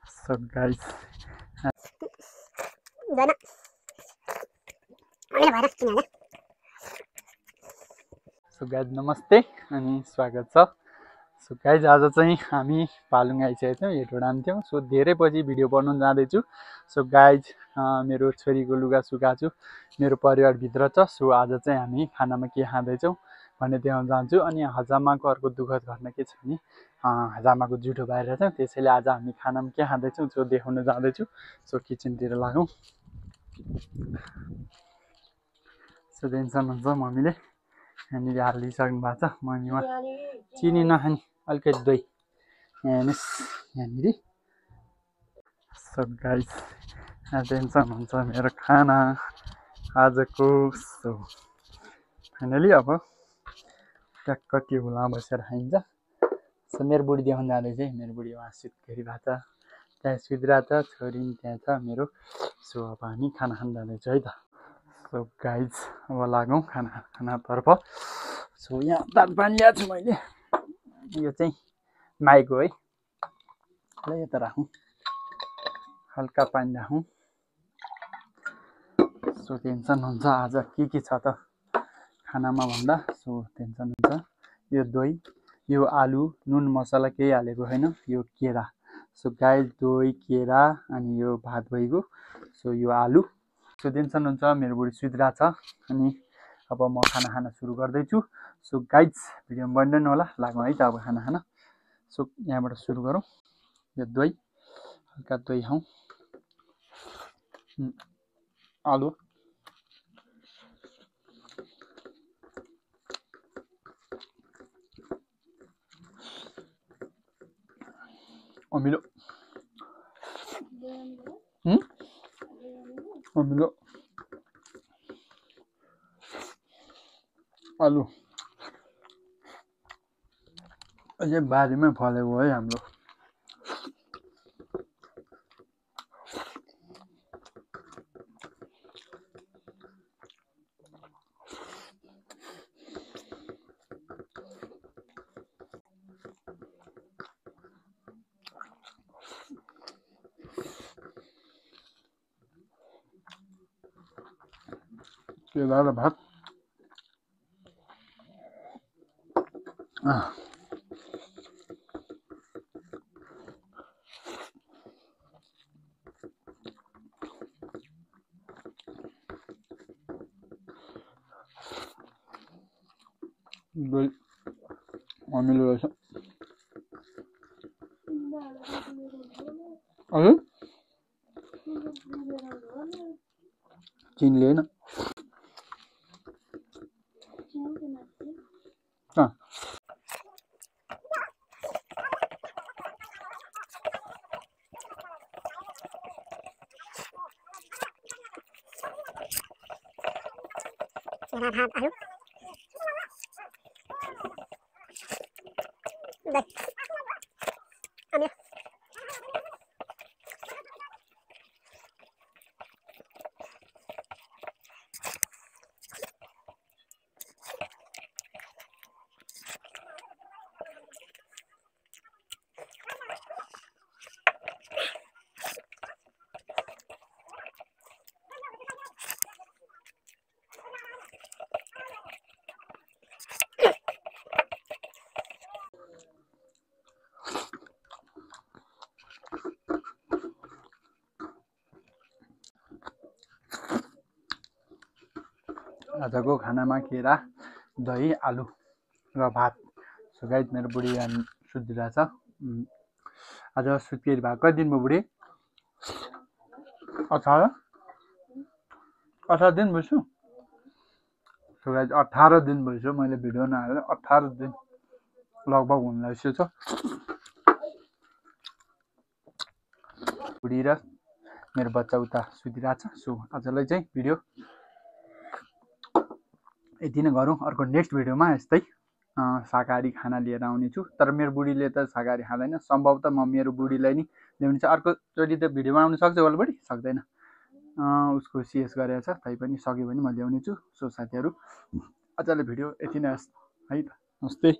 So guys, नमस्ते अनि स्वागत छ। सो गाइज आज चाहिँ हामी पालुङ आइसकेको थियौँ, हेटोडामा थियौँ। सो धेरै पछि भिडियो बनाउन जाँदैछु। सो गाइज मेरो छोरीको लुगा सुकाछु, मेरो परिवारभित्र छ। सो आज चाहिँ हामी खानामा के खाँदैछौँ भन्ने देखाउन जान्छु। अनि हजामाको अर्को दुःखद घटना के छ भने हजामाको जुठो बाहिर छ, त्यसैले आज हामी खानामा के खाँदैछौँ सो देखाउन जाँदैछु। सो किचनतिर लागौँ। सो टेन्सन हुन्छ मम्मीले यहाँनिर हालिसक्नु भएको छ। मम्मीमा चिनी नखाने अलिकति दही हेर्नुहोस् यहाँनिर। सो गाइस टेन्सन हुन्छ मेरो खाना आजको। सो फाइनली अब ट्याक्क टेबलमा बसेर खाइन्छ। सो मेरो बुढी देखाउन जाँदैछ है। मेरो बुढी उहाँ सुत गरिरहेको छ, त्यहाँ सुतिरहेको छ, छोरी पनि त्यहाँ छ मेरो। सो अब हामी खाना खान जाँदैछौँ है त। सो गाइज अब लागौँ खानातर्फ। सो यहाँ तातो पानी ल्याएको छु मैले, यो चाहिँ माईको है। ल यता राखौँ, हल्का पानी राखौँ। सो टेन्सन हुन्छ आज के छ त खानामा भन्दा। सो टेन्सन हुन्छ। यो दही, यो आलु, नुन मसला केही हालेको छैन, यो केरा। सो गाइज दही, केरा अनि यो भात भइगयो। सो यो आलु। सो टेन्सन हुन्छ, मेरो बुढी सुतिरहेको छ अनि अब म खाना खान सुरु गर्दैछु। सो गाइज भिडियो बन्दैन होला, लागौँ है त अब खाना खान। सो यहाँबाट सुरु गरौँ। यो दही, हल्का दही खाउँ। आलु, अमिलो अमिलो, आलु अझै बारीमै फलेको है हाम्रो। केरा र भात। दही अमिलो रहेछ। चिनीले होइन आजको खानामा केरा, दही, आलु र भात। सो गाइज मेरो बुढी सुतिरहेछ। आज सुत्केरी भएको कति दिन भयो बुढी? 18 दिन भइसक्यो। सो गाइज 18 दिन भइसक्यो मैले भिडियो नहालेर। 18 दिन लगभग हुन लागिसकेको छ। बुढी र मेरो बच्चा उता सुतिरहेछ। सो आजलाई चाहिँ भिडियो यति नै गरौँ। अर्को नेक्स्ट भिडियोमा यस्तै शाकाहारी खाना लिएर आउनेछु। तर मेरो बुढीले त शाकाहारी खाँदैन। सम्भवतः म मेरो बुढीलाई नि ल्याउने छ। अर्कोचोटि त भिडियोमा आउनु सक्छ होला बुढी? सक्दैन, उसको सिएस गरेको छ। तैपनि सक्यो भने म ल्याउने छु। सो साथीहरू आजलाई भिडियो यति नै है त। नमस्ते।